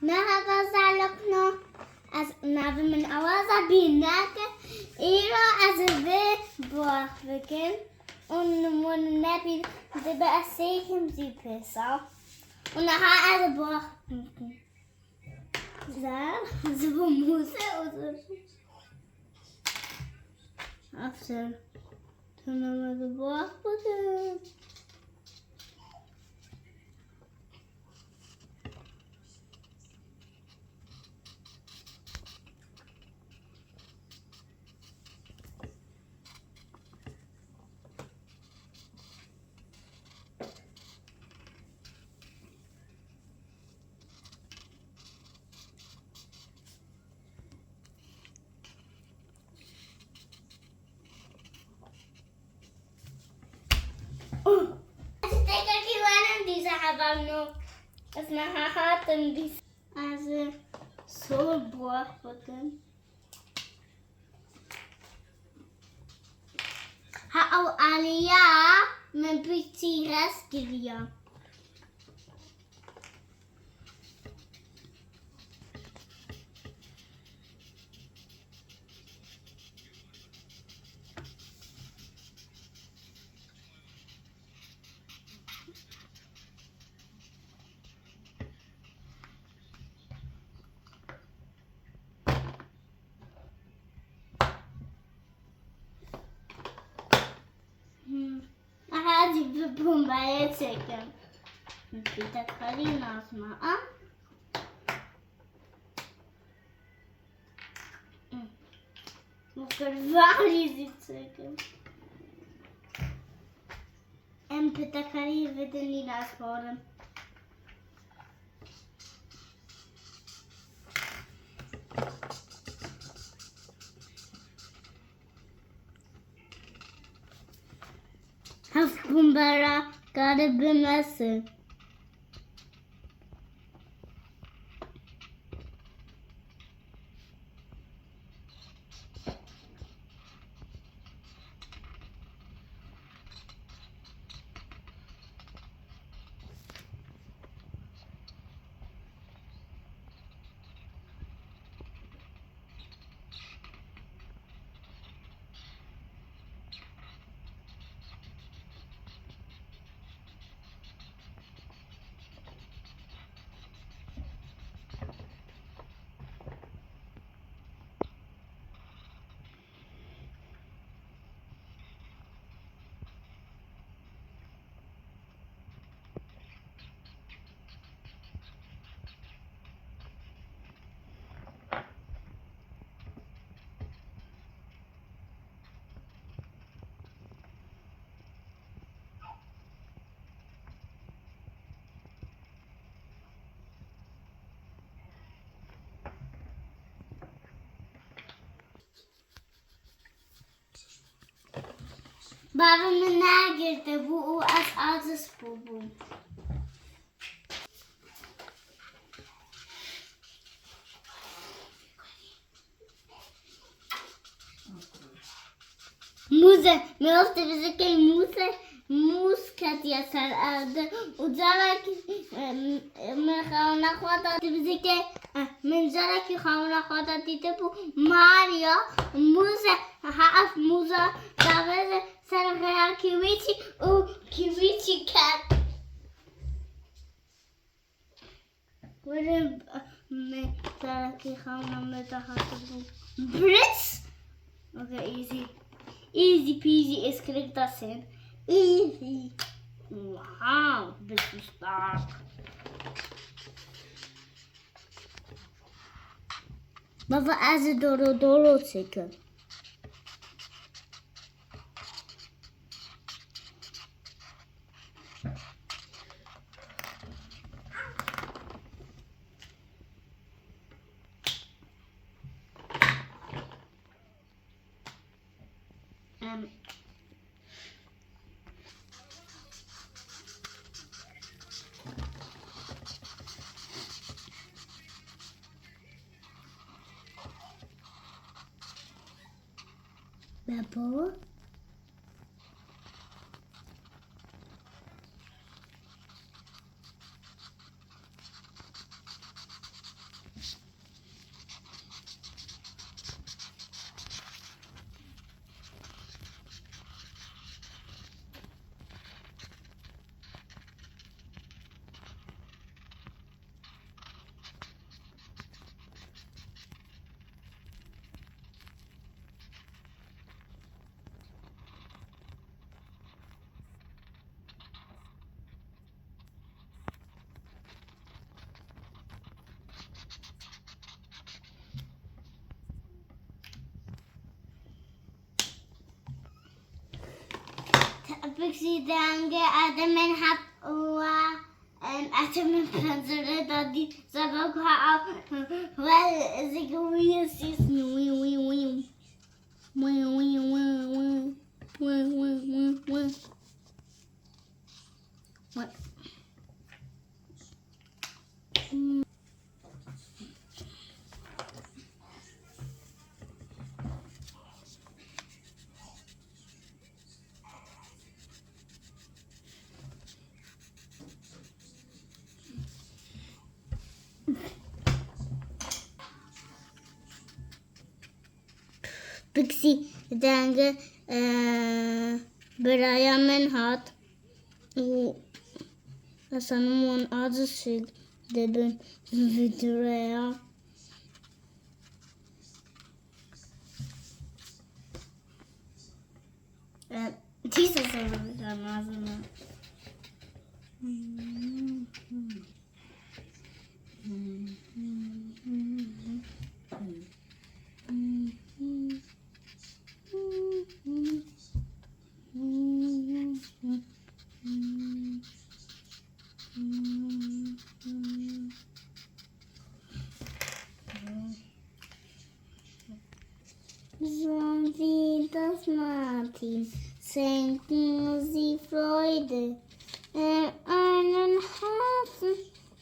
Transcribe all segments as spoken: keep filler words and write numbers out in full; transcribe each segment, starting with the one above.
Merhaba zarokno. Ez navê min Awaza Bînek e. Îro ez ê vê box bikim. Û min nebî dibe ez sêkim zî pêsa. Û niha ez box bikim. Zer, ez bo mûze û zer. Aferin. Tamam, hadi box bikim. Ez têkekî werin dîsa hevalno. Ez niha hatim dîsa. Ez sor box bikim. Ha ew aliya min piçî res kiriya. Hmm. Aha, bir bombayı çekin. Bir de karıyı nasma, ha? Hmm. Bu kadar çekin. Em pitekarî vidinî nas borin. Heft kumbara kare bimesin. Bavê min negirtibû û ez aciz bûbûm. Mûze, mirov dibizike mûze, mûz ketiye ser erdê û carekî, em, min xewna xwe de dibizike, eh, min carekî xewna xwe de dîtibû Mario mûze, ha ev mûze davêje ser rêya kîwîçî û kîwîçî ket. Were, me, carekî xewna me de hatibû. Brits? Okay, easy. Easy peasy, is click the same. Easy. Wow, this is dark. Baba, ez ê doro doro çêkim. Em, Babo. Pixie denge adamên hat û, em, adamên pencere da dî, zebek ha, wel, zikwiye sis, wi, wi, wi, wi. Wi, wi, wi, wi. Wi, wi, wi, wi. Wi. Pixie denge, e, biraya min hat û ez zanim wan aciz dibin vî rêya. E, dîsa soru mezin e. Soll wie das Martin schenken, sie Freude in einem Herzen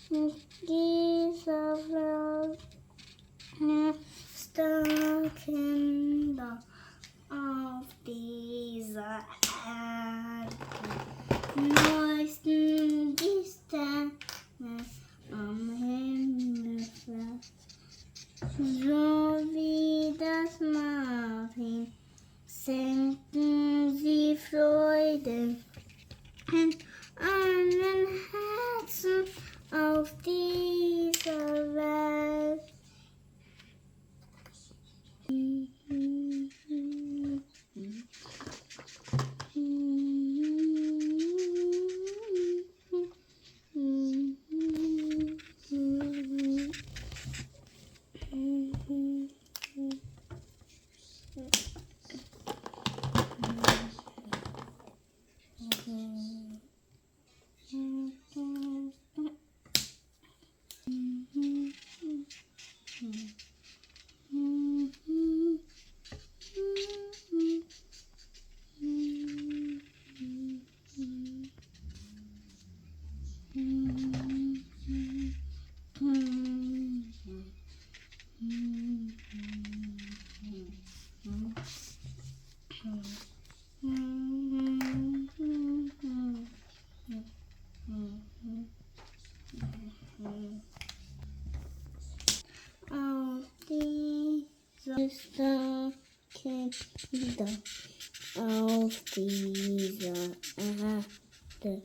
mit dieser Welt. Starke Kinder auf dieser Erde, neuesten Distance am Himmel fest. So wie das Martin schenken sie Freude in allen Herzen auf dieser Welt. Auf dieser Kinder, auf dieser Erde.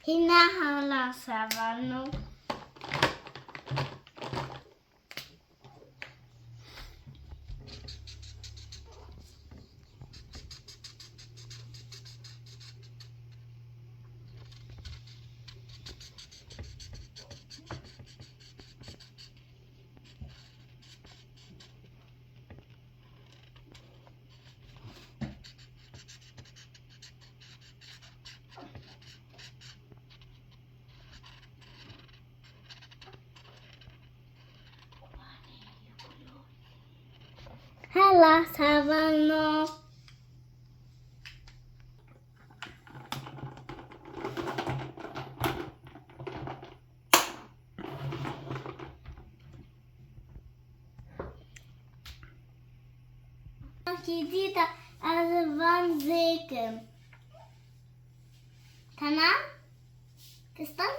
Hîna hala sevano. Hala sevano. Kî dîta ez van zêkim. Tamam. Kıstan.